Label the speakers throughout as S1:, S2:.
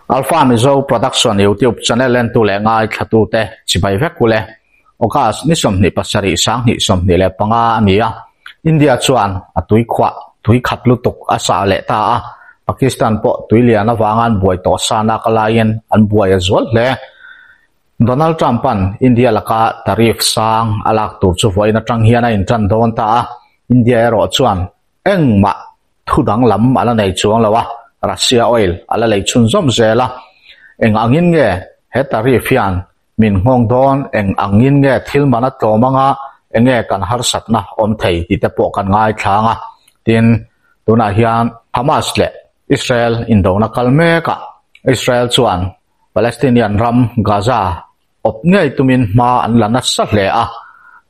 S1: Alpha Mizo Production YouTube channel entu leh ngaithlatute chibai vek ule. August ni 27 2025 a ni a, India chuan a tuikhuah tui khat lutuk a sah leh ta a, Pakistan pawh tui lian avanga an buai tawh sa nak laiin an buai a zual hle. Donald Trump-a'n India laka tariff sang a lak tur chu vawiin atang hian a intan dawn ta a, India erawh chuan engmah thu danglam a la nei chuang lo a, Russia oil a la lei chhunzawm zel a, eng angin nge he tariff hian Min nghawng dawn, eng angin nge thil man a tlawm anga enge kan harsatna awm thei tih te pawh kan ngaithlang a. Tin, tunah hian Hamas leh Israel indona kal mekah Israel chuan Palestinian ram Gaza awp ngei tumin hma an la nasa hle a,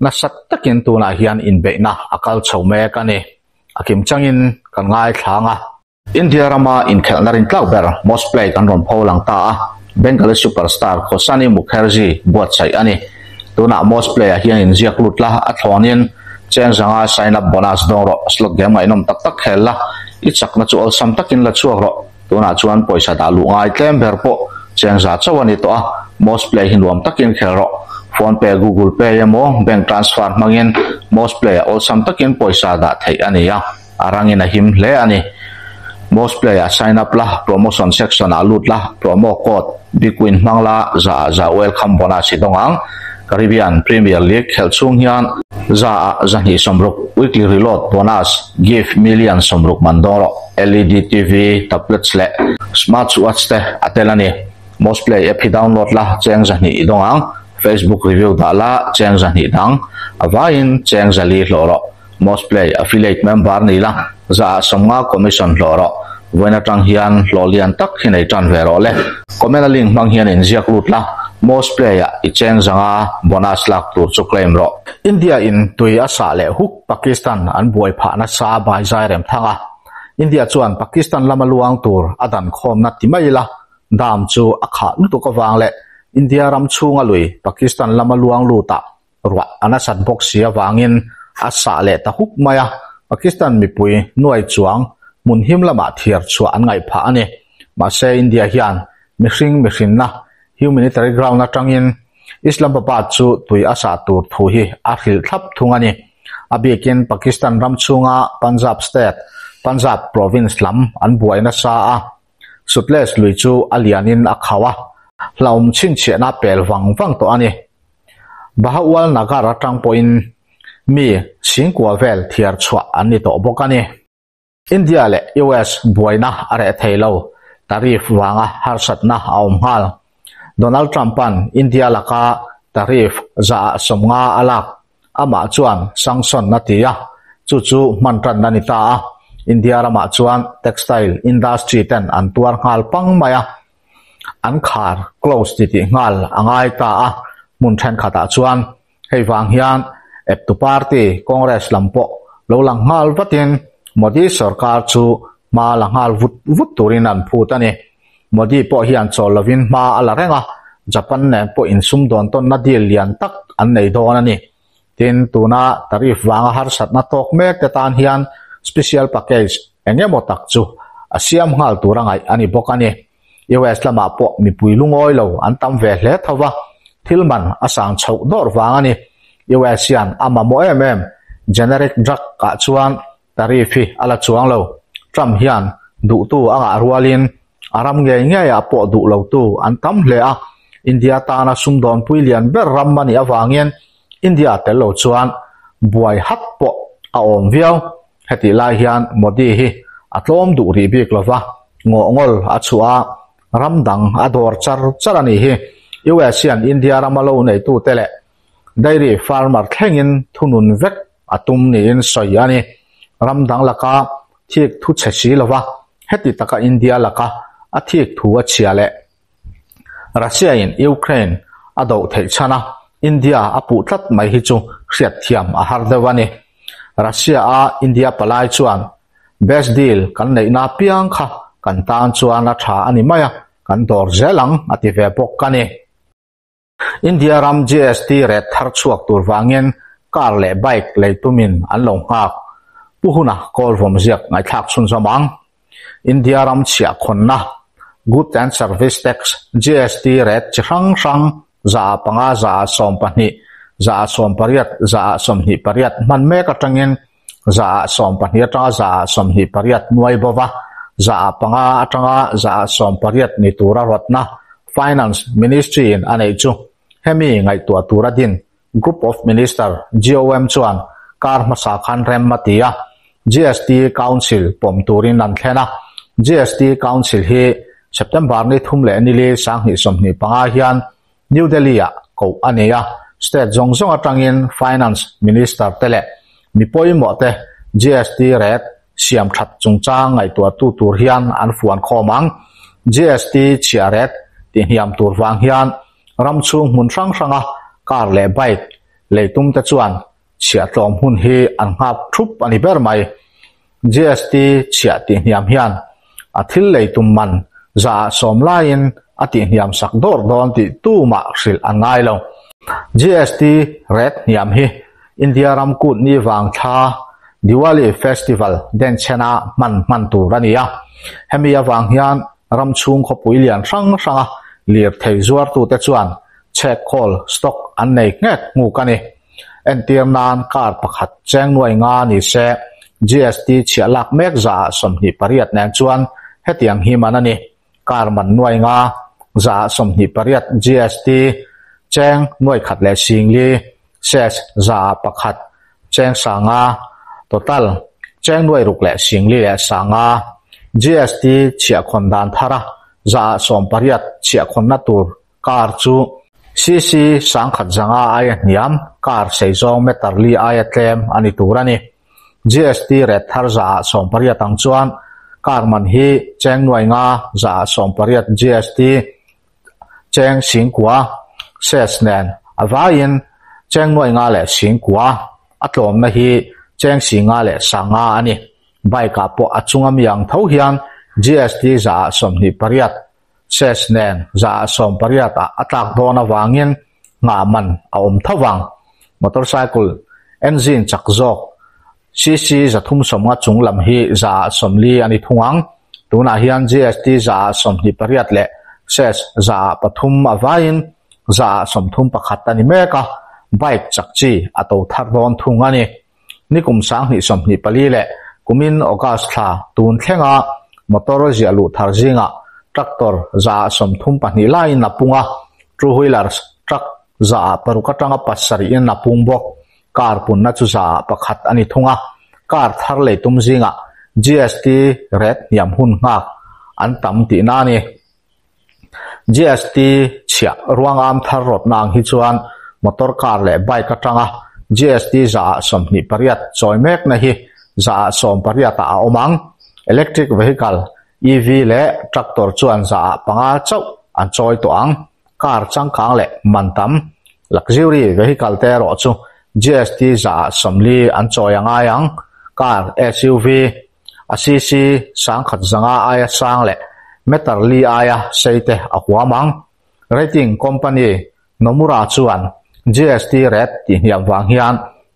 S1: nasa takin tunah hian inbeihna a kal chho mek a ni. A kimchangin kan ngaithlang a. India rama inkhelhna rintlak ber Most Play kan rawn pho lang ta a, Bengali superstar Kosani Mukherjee buatsaih a ni. Tunah Most Play-ah hian inziak lut la, a thlawnin cheng zanga sign up bonus dawng rawh, slot game ngaihnawm tak tak khel la, i chakna chu awlsam takin la chhuak rawh. Tunah chuan pawisa dah luh ngai tlem ber pawh cheng za chauh a ni tawh a, Most Play hi nuam takin khel rawh. Phone Pay, Google Pay emaw bank transfer hmangin Most Play-ah awlsam takin pawisa dah theih a ni a. A rangin a him hle a ni. Most play ah sign up la, promotion section ah lut la, promo code BigWin hmang la, za ah za welcome bonus i dawng ang. Caribbean Premier League khelh chhung hian za ah 260 weekly reload bonus gift million 60 man dawng rawh. LED TV, tablets leh smart watch te a tel a ni. Most play app hi download la, cheng 200 i dawng ang. Facebook review dah la, cheng 200 dang. A vaiin cheng 400 hlawh rawh. Mostplay affiliate member ni la, za ah 50 commission hlawh rawh. Vawiin atang hian hlawh lian tak hi nei tan ve rawh le. Comment a link hmang hian inziak lut la, Mostplay ah i cheng zanga bonus lak tur chu claim rawh. India in tui a sah leh huk Pakistan an buai phah nasa bai zai rem thang a. India chuan Pakistan lama luang tur a dan khawmna ti mai ila, dam chu a khah lutuk avang leh India ram chhunga lui Pakistan lama luang lutah Ruah a nasat bawk si avangin a sah leh ta huk mai a, Pakistan mipui nuai chuang hmun him lamah thiar chhuah an ngaih phah a ni. Mahse India hian mihring mihrinna, humanitary ground, atangin Islamabad chu tui a sah tur thu hi a hrilh thlap thung a ni. A bikin Pakistan ram chhunga Punjab state, Punjab province lam an buai nasa a, Sutlej lui chu a lianin a khauh a, hlauhawm chhinchhiahna pel vang vang tawh a ni. Bahawal Nagar atang pawhin mi singkua vel thiar chhuah an ni tawh bawk a ni. India leh US buaina a reh thei lo, tariff vanga harsatna a awm nghal. Donald Trump-a'n India laka tariff 50% a lak Amah chuan sanction a ti a, chu chu hman tan a ni ta a. India ramah chuan textile industry ten an tuar nghal pang mai a, an khar, close, ti tih nghal a ngai ta a. Hmun thenkhatah chuan hei vang hian eptu party Congress lam pawh lo lang nghal vatin Modi sorkar chu hma la nghal vut vut turin an phut a ni. Modi pawh hian chawl lovin hma a la reng a, Japan nen pawh insumdawn tawnna deal lian tak an nei dawn a ni. Tin, tuna tariff vanga harsatna tawk mek te tan hian special package eng emaw tak chu a siam nghal tur a ngaih a ni bawk a ni. US lamah pawh mipui lungawi lo an tam ve hle tho va, thil man a sang chhoh dawrh vang a ni. US hian a mamawh em em generic drug ah chuan Tariff hi a la chuang lo. Trump hian duhtu a ngah rualin a ram ngei ngeiah pawh duh lotu an tam hle a, India tana sumdawnpui lian ber ram a nih avangin India tel lo chuan buai hat pawh a awm viau. Hetih lai hian Modi hi a tlawm duh rih bik lova, ngawhngawl a chhuah a, ram dang a dawr char char a nih hi. US hian India rama lo neitute leh dairy farmer thlengin thunun vek a tum niin sawi a ni. Ram dang laka thik thu chhe si lova, heti taka India laka a thik thu a chhia leh Russia-in Ukraine a doh theih chhan a, India a puh tlat mai hi chu hriatthiam a har deuh a ni. Russia-a India palai chuan best deal kan neihna piang kha kan tan chuan a tha a ni mai a, kan dawr zel ang a ti ve bawk a ni. India ram GST rate thar chhuak tur vangin car leh bike lei tumin an lo nghak. Pu huna kawl vawm ziak ngaihthlak chhunzawm ang. India ram chhiah khawnna Goods and Service Tax, GST, rate chi hrang hrang 5%, 12%, 18%, 28% hman mek atangin 12% atanga 28% nuai bova 5% atanga 18% ni tura rawtna Finance Ministry in a neih chu hemi ngaihtuah tura din Group of Minister, GOM, chuan kar hmasa khan rem a ti a, GST Council pawm turin an thlen a. GST Council hi September ni thum leh nili 2025 hian New Delhi-ah koh a ni a, state zawng zawng atangin Finance Minister te leh mi pawimawh te GST rate siam that chungchang ngaihtuahtu tur hian an fuan khawm ang. GST chhiah rate tihniam tur vang hian Ram chhung hmun hrang hranga car leh bike leitum te chuan chhiahtlawm hun hi an nghak thup a ni ber mai. GST chhiah tihhniam hian a thil leitum man 100% laiin a tihhniam sak dawr dawn tih tumah hrilh an ngai lo. GST rate hniam hi India ram kut ni vang thla Diwali festival denchhena hman hman tur a ni a. Hemi avang hian Ram chhung khawpui lian hrang hranga lirthei zuartute chuan chhek khawl, stock, an nei nghek nghuk a ni. Entir nan car pakhat cheng nuai nga ni se, GST chhiah lak mek 28% nen chuan hetiang hi man a ni. Car man nuai nga 28% GST cheng nuai khat leh singli, cess 1% cheng 5,000, total, cheng nuai ruk leh singli leh 5,000. GST chhiahkhawn dan thara 8% chhiahkhawnna tur car chu CC 1500 aia hniam car sei zawng meter li aia tlem a ni tur a ni. GST rate thar 8% ang chuan car man hi cheng nuai nga 8% GST cheng 9,000 cess nen a vaiin cheng nuai nga leh 9,000 a tlawmna hi cheng 5,000 leh 5,000 a ni. Bike ah pawh a chunga mi ang tho hian GST 28% cess nen 8% ah a tlak dawn avangin nghah man a awm tho vang. Motorcycle engine chak zawk CC 350 chung lam hi 40% a ni thung ang. Tunah hian GST 28% leh cess 3% a vaiin 31% a ni mek a, bike chak chi a to thar dawn thung a ni. Nikum 2024 leh kumin August thla tun thlenga motor ziah luh thar zingah tractor 32% laiin a pung a, two wheelers truck 6% atanga 7 in a pung bawk. Car punna chu 1% a ni thung a, car thar leitum zingah GST rate hniam hun nghak an tam tihna a ni. GST chhiah ruangam thar rawtna ang hi chuan motor car leh bike atanga GST 28% chawi mekna hi 8% ah a awm ang. Electric vehicle, EV, leh tractor chuan 5% chauh an chawi tawh ang. Car changkang leh man tam, luxury vehicle te erawh chu GST 40% an chawi a ngai ang. Car SUV, A CC 1100 aia sang leh meter li aia sei te a huam ang. Rating company Nomura chuan GST rate tihhniam vang hian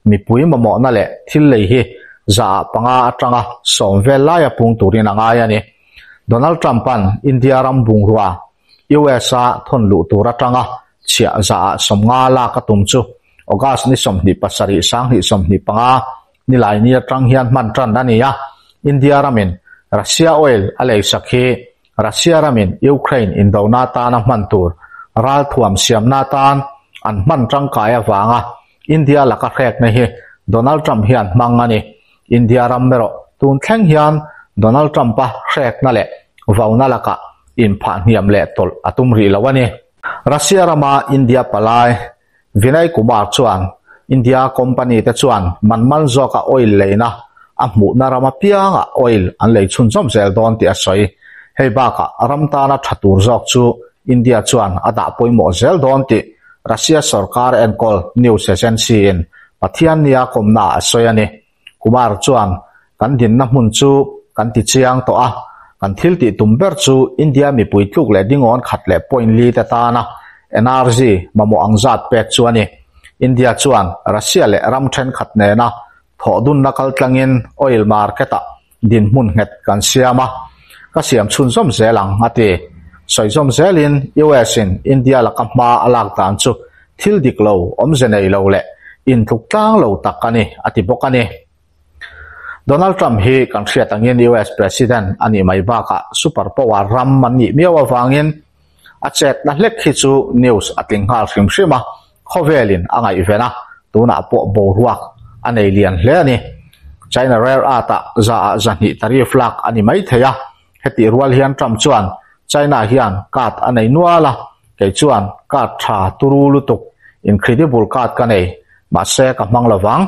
S1: mipui mamawhna leh thil lei hi 5% atanga 10 vel laia pung turin a ngai a ni. Donald Trump-a'n India ram bungrua US-a thawn luh tur atanga chhiah 50% lak a tum chu August ni 27 2025 Nilaini atang hian hman tan a ni a, India ramin Russia oil a leisak hi Russia ramin Ukraine indona atana hman tur ralthuam siamna atan an hman tangkai avanga India laka hrekna hi Donald Trump hian hmang a ni. India ram erawh tun thleng hian Donald Trump-a hrekna leh vauna lakah inphah hniam leh tawlh a tum rih lo a ni. Russia rama India palai Vinay Kumar chuan India company te chuan man man zawka oil leina a hmuhna ram apiangah oil an lei chhunzawm zel dawn tih a sawi. Hei bakah ram tana tha tur zawk chu India chuan a dah pawimawh zel dawn tih Russia sorkar enkawl news agency in Pathiannia kawmnaah a sawi a ni. Kumar chuan kan dinna hmun chu kan ti chiang tawh a, kan thil tih tum ber chu India mipui tluk leh dingawn khat leh point li te tana energy mamawh ang zat pek chu a ni. India chuan Russia leh ram thenkhat nena thawhdunna kaltlangin oil market-ah dinhmun nghet kan siam a, ka siam chhunzawm zel ang, a ti. Sawi zawm zelin US in India laka hma a lak dan chu thil dik lo, awmze nei lo leh intluk tlang lo tak a ni, a ti bawk a ni. Donald Trump hi kan hriat angin US President a nih mai bakah super power ram an nih miau avangin a chetna hlek hi chu news a tling nghal hrim hrim a, khawvelin a ngaihven a, tunah pawh boruak a nei lian hle a ni. China rare earth ah 2%, tariff lak a ni mai thei a, hetih rual hian Trump chuan China hian card a nei nual a, kei chuan card tha turu lutuk incredible card ka nei, mahse ka hmang lovang,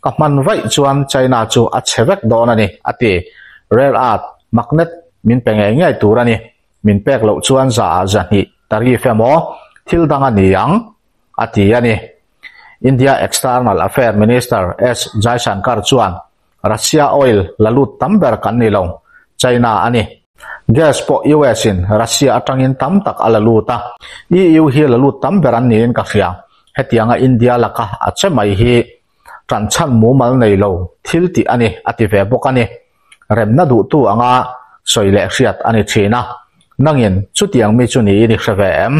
S1: ka hman vaih chuan China chu a chhe vek dawn a ni, a ti. Rare earth magnet min pe ngei ngei tur a ni, min pek loh chuan 2%, tariff emaw thil dang a ni ang, a ti a ni. India External Affair Minister S Jaishankar chuan Russia oil la lut tam ber kan ni lo, China a ni. Gas pawh US in Russia atangin tam tak a la lut a, EU hi la lut tam ber an niin ka hria. Hetianga India laka a che mai hi tanchhan mumal nei lo thil tih a ni, a ti ve bawk a ni. Remna duhtu anga sawi leh hriat a ni thin a, nangin chutiang mi chu niin i hre ve em?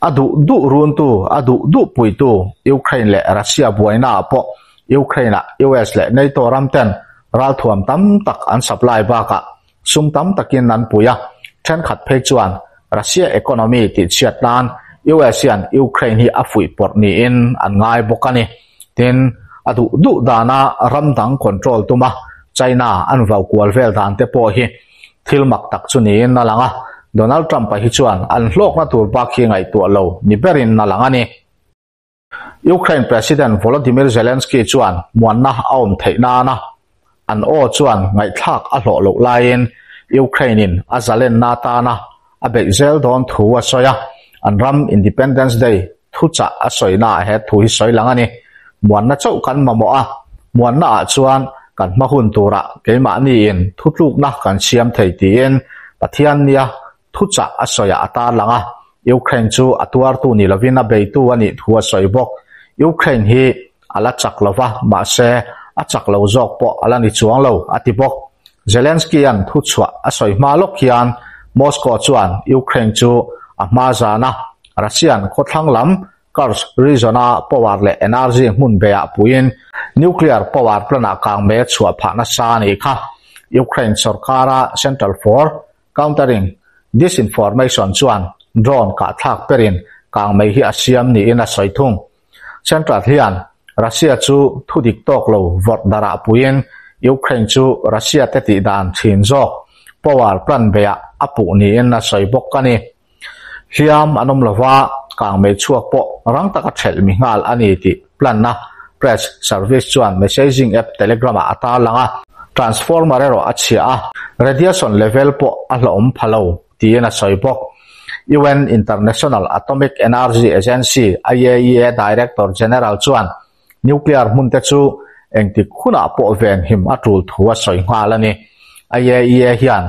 S1: A duh duh runtu, a duh duh puitu Ukraine leh Russia buainaah pawh Ukraine-ah US leh NATO ram ten ralthuam tam tak an supply bakah sum tam takin an pui a, thenkhat phei chuan Russia economy tihchhiat nan US hian Ukraine hi a fuih pawrh niin an ngai bawk a ni. Tin, a duh duh dana ram dang control tuma China an vau kual vel dan te pawh hi thil mak tak chu niin a lang a, Donald Trump-a hi chuan an hlawkna tur bak hi ngaihtuah lo ni berin a lang a ni. Ukraine President Volodymyr Zelensky chuan muanna a awm theih nana an aw chuan ngaihthlak a hlawh loh laiin Ukraine-in a zalenna atana a beih zel dawn thu a sawi a, an ram Independence Day thuchah a sawinaah he thu hi sawi lang a ni. Muanna chauh kan mamawh a, muannaah chuan kan hma hun turah keimahniin thutlukna kan siam thei tiin Pathian nia thuchah a sawiah a tarlang a, Ukraine chu a tuartu ni lovin a beitu a nih thu a sawi bawk. Ukraine hi a la chak lo va, mahse a chak lo zawk pawh a la ni chuang lo, a ti bawk. Zelensky-a'n thuchhuah a sawi hma lawk hian Moscow chuan Ukraine chu a hma zan a, Russian khawthlang lam Kursk region-a power leh energy hmun beiah puiin nuclear power plant-ah kangme chhuah phah nasa a nih kha. Ukraine sorkara Central for Countering Disinformation chuan drone kahthlak perin kangmei hi a siam niin a sawi thung. Central hian Russia chu thudik tawk lo vawrh darah puiin Ukraine chu Russia te tih dan thin zawk power plant beiah a puh niin a sawi bawk a ni. Hliam an awm lova, kangmei chhuak pawh rang taka thelh mi nghal a ni tih plan-na press service chuan messaging app Telegram-ah a tarlang a, transformer erawh a chhia a, radiation level pawh a hlauhawm pha lo tiin a sawi bawk. UN International Atomic Energy Agency, IAEA, Director General chuan nuclear hmunte chu engtik hunah pawh venhim a tul thu a sawi nghal a ni. IAEA hian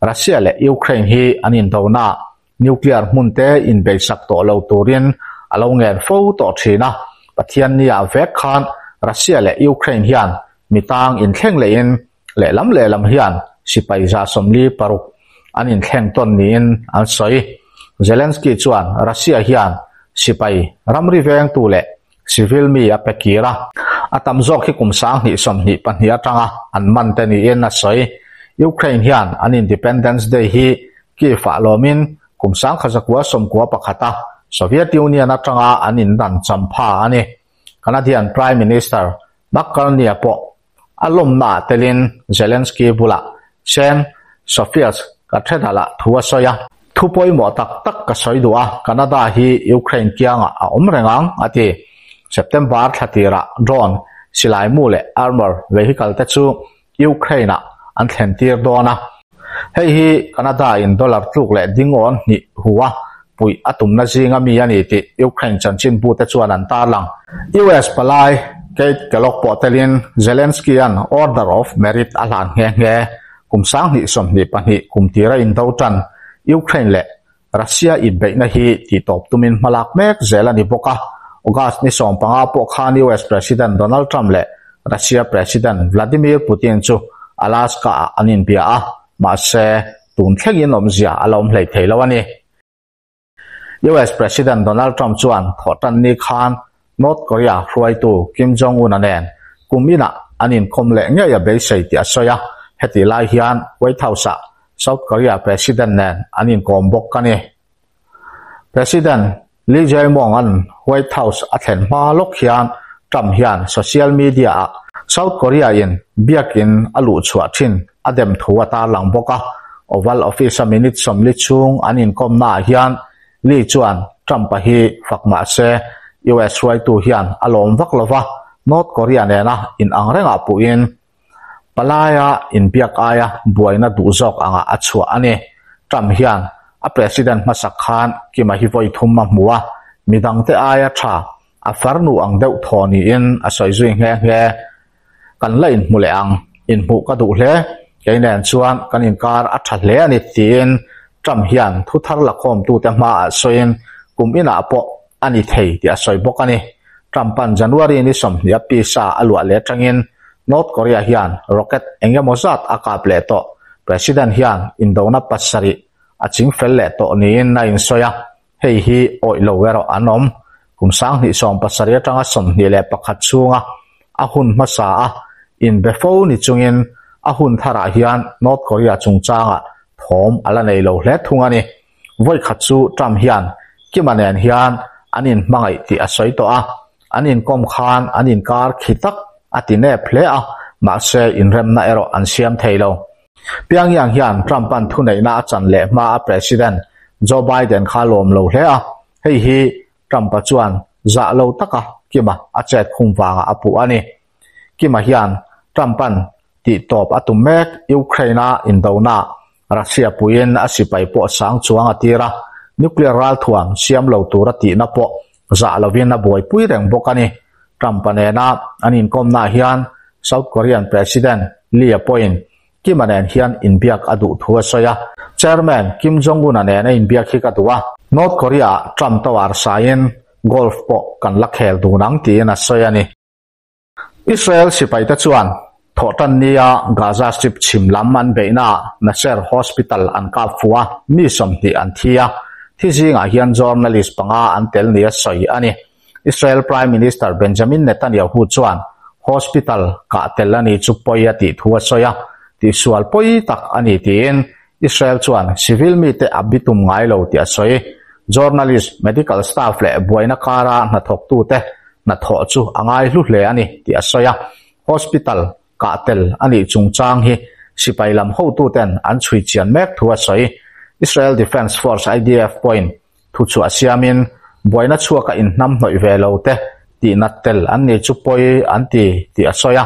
S1: Russia leh Ukraine hi an indonaah nuclear hmunte inbeisak tawh lo turin a lo ngen fo tawh thin a, Pathiannia vek khan Russia leh Ukraine hian mitang inthleng lehin lehlam lehlam hian sipai 46 an inthleng tawn niin an sawi. Zelensky chuan Russia hian sipai ramri vengtu leh civil mi a pe kir a, a tam zawk hi kum 2022 atanga an man te niin a sawi. Ukraine hian an Independence Day hi Kyiv-ah lawmin kum 1991 a Soviet Union atanga an indan champha a ni. Canadian Prime Minister Mark Carney-a pawh a lawmnaah telin Zelensky bulah Saint Sophia's Cathedral-ah thu a sawi a. Thu pawimawh tak tak ka sawi duh a, Canada hi Ukraine kiangah a awm reng ang, a ti. September thla tirah drone, silaimu leh armour vehicle te chu Ukraine-ah an thlentir dawn a. Hei hi Canada-in dollar tluk leh dingawn hnih hu a puih a tumna zinga mi a ni tih Ukraine chanchinbute chuan an tarlang. US palai Keith Kellogg pawh telin Zelensky-a'n Order of Merit a hlan nghe nghe. Kum 2022 kum tira indo tan Ukraine leh Russia inbeihna hi tihtawp tumin hmalak mek zel a ni bawk a. August ni 15 pawh khan US President Donald Trump leh Russia President Vladimir Putin chu Alaska-ah an inbia a, mahse tun thlengin awmzia a la awm hlei thei lo a ni. US President Donald Trump chuan thawhtanni khan North Korea hruaitu Kim Jong-un-a nen kum inah an inkawm leh ngei a beisei tih a sawi a, hetih lai hian White House-ah South Korea President nen an inkawm bawk a ni. President Lee Jae-myung-a'n White House a thlen hma lawk hian Trump hian social media-ah South Korea-in biakin a luhchhuah thin a dem thu a tarlang bawk a, Oval Office-a minute 40 chhung an inkawmnaah hian Lee chuan Trump-a hi fak mah se US hruaitu hian a lawm vak lo va, North Korea nena inang rengah puhin palaia inbiak aia buaina duh zawk angah a chhuah a ni. Trump hian a president hmasak khan Kim-a hi vawi thum a hmu a, midangte aia tha a farnu ang deuh thaw niin a sawi zui nghe nghe. Kan la inhmu leh ang, inhmuh ka duh hle, kei nen chuan kan inkar a tha hle a ni tiin Trump hian thu thar lakhawmtute hmaah sawiin kum inah pawh a ni thei tih a sawi bawk a ni. Trump-a'n January ni 20 a pisa a luah leh atangin North Korea hian rocket eng emaw zat a kap leh tawh. President hian indona pasarih a chingfel leh tawh niin a insawi a, hei hi awih lo erawh an awm. Kum 2017 atanga 21 chhunga a hun hmasa a inbe fo ni chungin a hun tharah hian North Korea chungchangah thawm a la nei lo hle thung a ni. Vawi khat chu Trump hian Kim-a nen hian an inhmangaih tih a sawi tawh a, an inkawm khan an inkar khi tak a ti nep hle a, mahse inremna erawh an siam thei lo. Pyongyang hian Trump-a'n thuneihna a chan leh hma a President Joe Biden kha lawm lo hle a, hei hi Trump-a chuan zah lo taka Kim-a a chet khum vangah a puh a ni. Kim-a hian Trump-a'n tih tawp a tum mek Ukraine-a indona Russia puiin a sipai pawh sang chuang a tir a, nuclear ralthuam siam lo tura tihna pawh zah lovin a buaipui reng bawk a ni. Trump-a nena an inkawmnaah hian South Korean President Lee-a pawhin Kim-a nen hian inbiak a duh thu a sawi a, Chairman Kim Jong-un-a nena inbiak hi ka duh a, North Korea-ah Trump tower saiin golf pawh kan la khel dun ang tiin a sawi a ni. Israel sipaite chuan Thawhtannia Gaza Strip chhim lam an beihnaah Nasser Hospital an kap fuh a, mi 20 an thi a, thi zingah hian journalist panga an tel nia sawi a ni. Israel Prime Minister Benjamin Netanyahu chuan hospital kah tel a ni chu pawi a tih thu a sawi a, tihsual pawi tak a ni tiin Israel chuan civil mite a bitum ngai lo tih a sawi. Journalist, medical staff leh buaina kara hnathawktute hnathawh chu a ngai hlu hle a ni tih a sawi a. Hospital kah tel a nih chungchang hi sipai lam hotuten an chhui chian mek thu a sawi. Israel Defence Force, IDF, pawhin thuchhuah siamin buaina chhuaka inhnam hnawih ve lo te tihnat tel an ni chu pawi an ti tih a sawi a.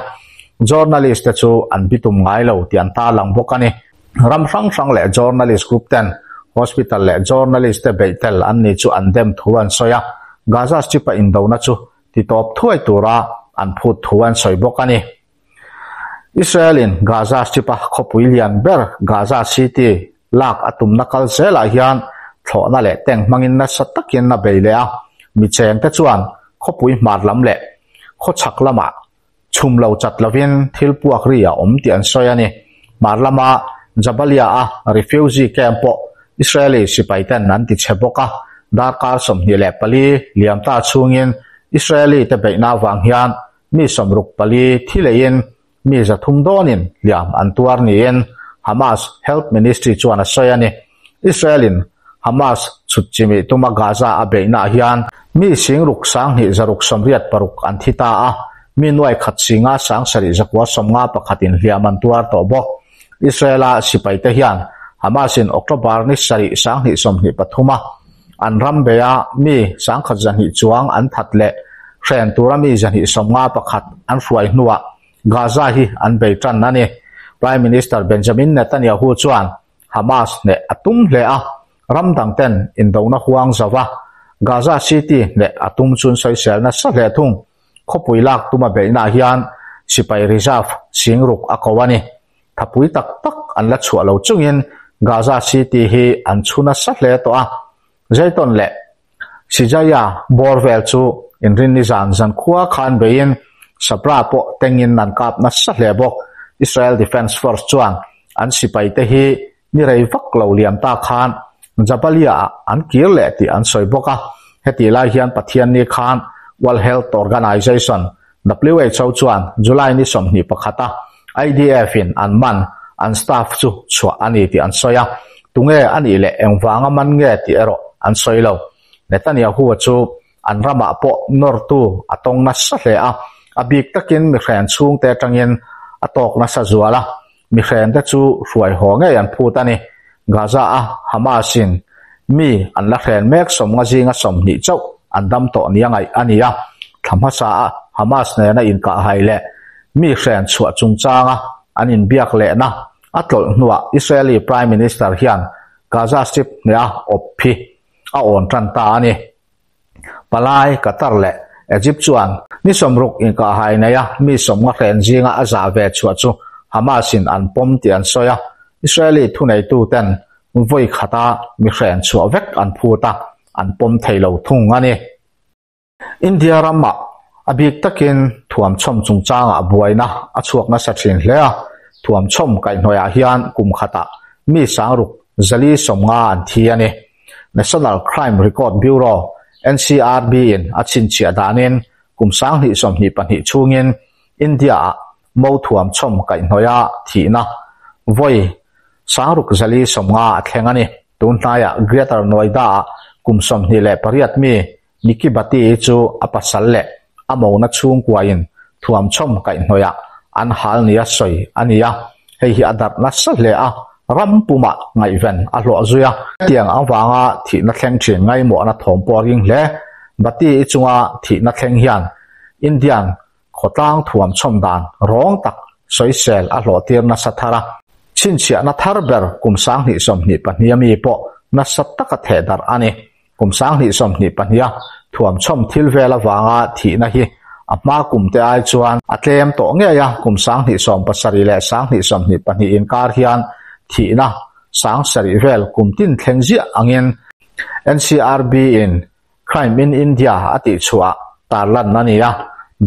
S1: Journalist te chu an bitum ngai lo tih an tarlang bawk a ni. Ram hrang hrang leh journalist group ten hospital leh journalist te beih tel an ni chu an dem thu an sawi a, Gaza Strip a indona chu titawp thuai tura an phut thu an sawi bawk a ni. Israel in Gaza Strip a khawpui lian ber Gaza City lak a tumna kal zelah hian thlawhna leh tank hmangin nasa takin a bei leh a, mi chengte chuan khawpui hmar lam leh khawchhak lamah Chhum lo chat lovin thil puak ri a awm tih an sawi a ni. Hmar lama Jabalia-a refugee camp pawh Israeli sipaiten an ti chhe bawk a, darkar 24 liam ta chhungin Israeli te beihna avang hian mi 64 thi leiin mi 300 dawnin hliam an tuar niin Hamas Health Ministry chuan a sawi a ni. Israel-in Hamas chhut chimih tuma Gaza a beihnaah hian mi 6,000 686 an thi ta a, mi 100,000 7,951 in hliam an tuar tawh bawk. Israel-a sipaite hian Hamas-in October ni 7 2023 a an ram beia mi 1,200 chuang an that leh hren tura mi 251 an hruai hnuah Gaza hi an bei tan a ni. Prime Minister Benjamin Netanyahu chuan Hamas hneh a tum hle a, ram dang ten indona huang zo va, Gaza City hneh a tum chun sawisel nasa hle thung. Khawpui lak tuma beihnaah hian sipai reserve 6000 a ko a ni. Thapui tak tak an la chhuah lo chungin Gaza City hi an chhu nasa hle tawh a. Zeiton leh Shijaya bawr vel chu inrinni zan zan khua khan beiin Sabra pawh tengin an kap nasa hle bawk. Israel Defence Force chuan an sipaite hi ni rei vak lo liam ta khan Jabalia-ah an kir leh tih an sawi bawk a. Hetih lai hian Pathianni khan World Health Organization, WHO, chuan July ni 21 a IDF-in an man an staff chu chhuah a ni tih an sawi a. Tunge a nih leh engvanga man nge tih erawh an sawi lo. Netanyahu-a chu an ramah pawh nawrtu a tawng nasa hle a, a bik takin mihren chhungte atangin a tawk nasa zual a, mihrente chu hruai haw ngei an phut a ni. Gaza-a Hamas-in mi an la hren mek 50 zinga 20 chauh an dam tawh nia ngaih a ni a, thla hmasa-a Hamas nena inkahhai leh mi hren chhuah chungchanga an inbiak lehna a tlawlh hnuah Israeli Prime Minister hian Gaza Strip hneha awp hi a awn tan ta a ni. Palai, Qatar leh Egypt chuan ni 60 inkahhai neia mi 50 hren zinga a zah ve chhuah chu Hamas-in an pawm tih an sawi a, Israeli thuneituten vawi khata mi hren chhuah vek an phut a, an pawm thei lo thung a ni. India ramah a bik takin thuamchhawm chungchangah buaina a chhuak nasa thin hle a, thuamchhawm kaihhnawihah hian kum khatah mi 6450 an thi a ni. National Crime Record Bureau, NCRB, in a chhinchhiah danin kum 2022 chhungin India-ah mo thuamchhawm kaihhnawiha thihna vawi 6450 a thleng a ni. Tun hnaiah Greater Noida-ah kum 28 mi Nikki Bhatti chu a pasal leh a mona chhungkuain thuamchhawm kaihhnawihah an hal nia sawi a ni a, hei hi a darh nasa hle a, ram pumah ngaihven a hlawh zui a. Hetiang avanga thihna thleng thin ngaimawhna thawm pawh a ring hle. Bhatti chunga thihna thleng hian Indian khawtlang thuamchhawm dan rawng tak sawisel a hlawhtir nasa thar a, chhinchhiahna thar ber kum 2022 a mi pawh nasa taka thehdarh a ni. Kum 2022 a thuamchhawm thil vel avanga thihna hi a hma kum te ai chuan a tlem tawh ngei a, kum 2017 leh 2022 inkar hian thihna 7,000 vel kum tin thleng ziah angin NCRB in Crime in India a tihchhuah tarlan a ni a,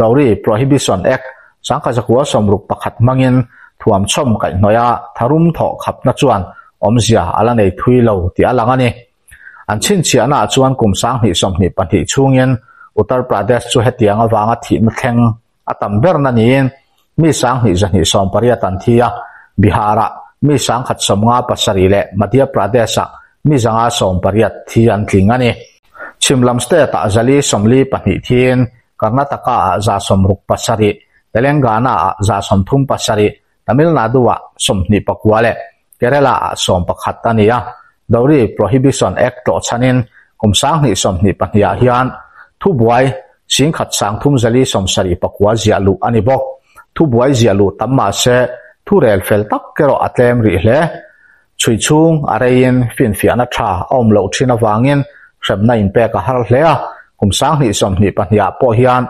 S1: Dowry Prohibition Act 1961 hmangin thuamchhawm kaihhnawih a tharum thawh khapna chuan awmzia a la nei thui lo tih a lang a ni. An chhinchhiahnaah chuan kum 2022 chhungin Uttar Pradesh chu hetiang avanga thihna thleng a tam berna niin mi 2,280 an thi a, Bihar-ah mi 1,157 leh Madhya Pradesh-ah mi 580 thi an tling a ni. Chhim lam state-ah 442 thiin Karnataka-ah 167, Telangana-ah 137, Tamil Nadu-ah 29 leh Kerala-ah 11 a ni a. Dowry Prohibition Act tlawh chhanin kum 2022 ah hian thubuai 10,379 ziah luh a ni bawk. Thubuai ziah luh tam mah se thu rel fel tak erawh a tlem rih hle. Chhui chhung a reiin finfiahna tha a awm loh thin avangin hremna inpek a har hle a. Kum 2022 ah pawh hian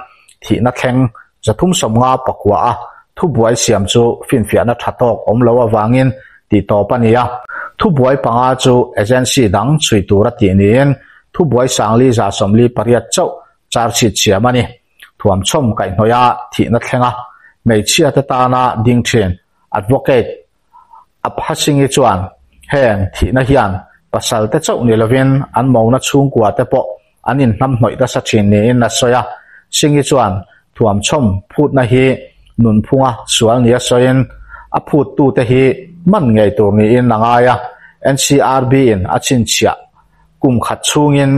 S1: thihna thleng 359 a thubuai siam chu finfiahna tha tawk awm lo avangin tihtawp a ni a. Thubuai panga chu agency dang chhui tur a tih niin thubuai 4,148 chauh charge sheet siam a ni. Thuamchhawm kaihhnawih a thihna thleng a, hmeichhia te tana ding thin advocate Abha Singh-i chuan heng thihna hian pasal te chauh ni lovin an mona chhungkua te pawh an inhnamhnawih nasa thin niin a sawi a. Singh-i chuan thuamchhawm phutna hi nunphunga sual nia sawiin a phuttute hi man ngei tur niin a ngai a. NCRB-in a chhinchhiah kum khat chhungin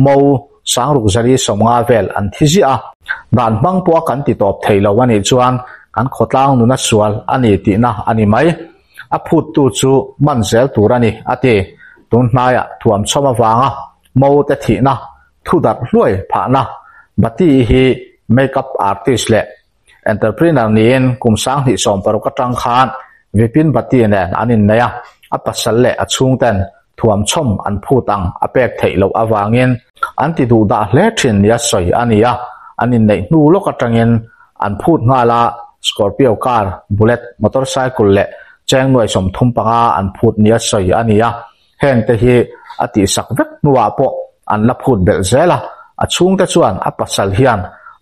S1: mo 6,650 vel an thi ziah a. Dan hmang pawha kan ti tawp thei lo a nih chuan kan khawtlang nuna sual a ni tihna a ni mai. A phuttu chu man zel tur a ni, a ti. Tun hnaiah thuamchhawm avanga mo te thihna, thu darh hluai phahna Bhatti hi make-up artist leh entrepreneur niin kum 2016 atang khan Vipin Bhatti nen an innei a, a pasal leh a chhungten thuamchhawm an phut ang a pek theih loh avangin an ti duh dah hle thin nia sawi a ni a, an inneih hnu lawk atangin an phut nghal a, Scorpio car, Bullet motorcycle leh cheng nuai 35 an phut nia sawi a ni a, heng te hi a tihsak vek hnuah pawh an la phut belh zel a, a chhungte chuan a pasal hian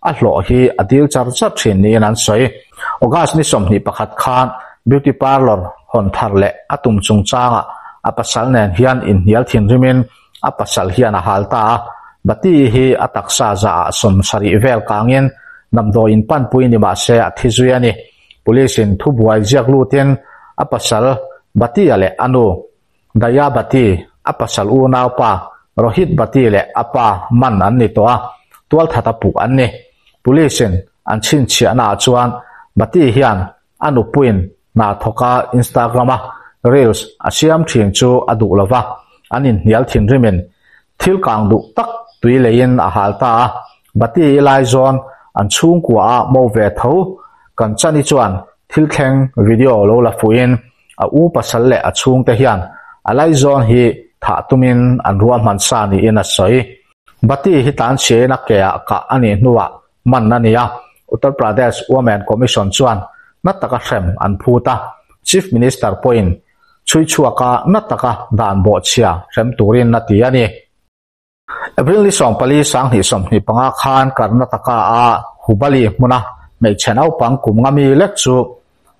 S1: a hlawh hi a dil char char thin niin an sawi. August ni 21 khan beauty parlour hawn thar leh a tum chungchangah A pasal nen hian inhnial thinrimin a pasal hian a hal ta a. Bati hi a taksa zahah 70 vel kangin damdawiin panpui ni mah se a thi zui a ni. Police in thubuai ziak lutin a pasal Bati-a leh a nu Daya Bati, a pasal unaupa Rohit Bati leh a pa man an ni tawh a, tualthat a puh an ni. Police in an chhinchhiahna ah chuan Bati hian a nupuiin hna thawka Instagram a reels a siam thin chu a duh lova, an inhnial thinrimin thil kang duh tak tui leiin a hal ta a. Bati i lai zawn an chhungkua a mo ve tho kan chani chuan thil thleng video lo la fuhin a u pasal leh a chhungte hian a laizawn hi thah tumin an ruahman sa niin a sawi. Bati hi tlanchhiain a ke ah kah a nih hnuah man a ni a, Uttar Pradesh Women Commission chuan na taka hrem an phut a, Chief Minister pawhin chhui chhuaka na taka dan bawhchhia hrem turin a ti a ni. April ni 14 2025 khan Karnataka a Hubali hmuna hmeichhe naupang kum nga mi lek chu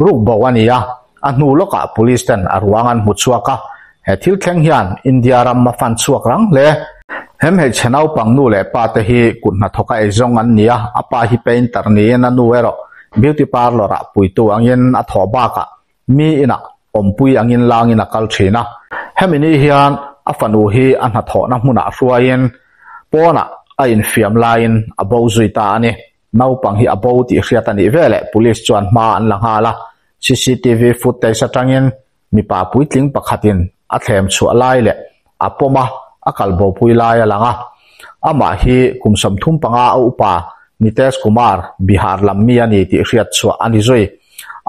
S1: ruk bo a ni a, a hnu lawkah police ten a ruang an hmu chhuak a, he thil thleng hian India ram a fan chhuak rang hle. He hmeichhe naupang nu leh pa te hi kut hnathawka eizawng an ni a, a pa hi painter niin a nu erawh beauty parlour ah puitu angin a thawh bakah Mi inah awmpui angin langin a kal thin a. Hemi ni hian a fanu hi a hnathawhna hmunah hruaiin pawnah a infiam laiin a bo zui ta a ni. Naupang hi a bo tih hriat a nih veleh Police chuan hma an la nghal a. Cctv footage atangin mipa puitling pakhatin a thlem chhuah lai leh a pawm a, a kal bopui lai a lang a. Amah hi kum 35 a upa Nitesh Kumar, Bihar lam mi a ni tih hriat chhuah a ni zui.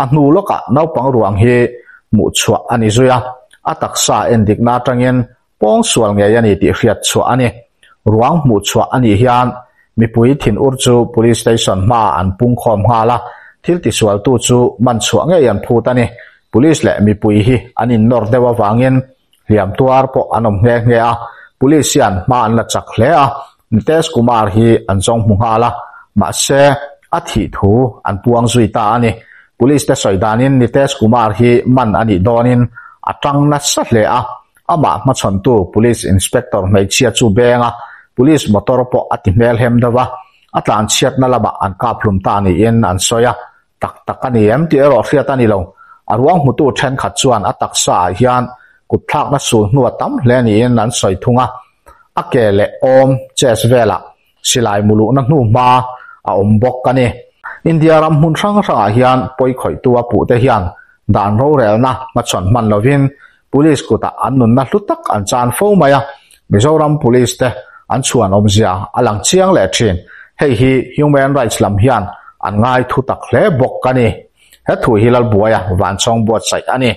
S1: A hnu lawkah naupang ruang hi hmuh chhuah a ni zui a, a taksa endikna atangin pawng sual ngei a ni tih hriat chhuah a ni. Ruang hmuh chhuah a nih hian mipui thinur chu Police Station hmaah an pungkhawm nghal a, thil tisualtu chu man chhuah ngei an phut a ni. Police leh mipui hi an innawr deuh avangin Hliam tuar pawh an awm nghe nghe a, Police hian hma an la chak hle a, Nitesh Kumar hi an zawng hmu nghal a, mahse a thih thu an puang zui ta a ni. Police te sawi danin Nitesh Kumar hi man a nih dawnin a tang nasa hle a, amah hmachhawntu Police Inspector hmeichhia chu beng a, Police motor pawh a ti hmelhem deuh a, a tlanchhiatna lamah an kap hlum ta niin an sawi a, Tak tak a ni em tih erawh hriat a ni lo. A ruang hmutu thenkhat chuan a taksa ah hian kutthlakna sul hnu a tam hle niin an sawi thung a. A ke leh awm, chest, velah silai muluhna hnu hma a awm bawk a ni. India ram hmun hrang hrangah hian pawi khawihtu a puhte hian dan rorelna hmachhawn hman lovin Police kutah an nunna hlu tak an chan fo mai a, Mizoram Police te an chhuan awmzia a lang chiang leh thin. Hei hi Human Rights lam hian an ngai thu tak hle bawk a ni. He thu hi Lalbuaia Vanchawng buatsaih a ni.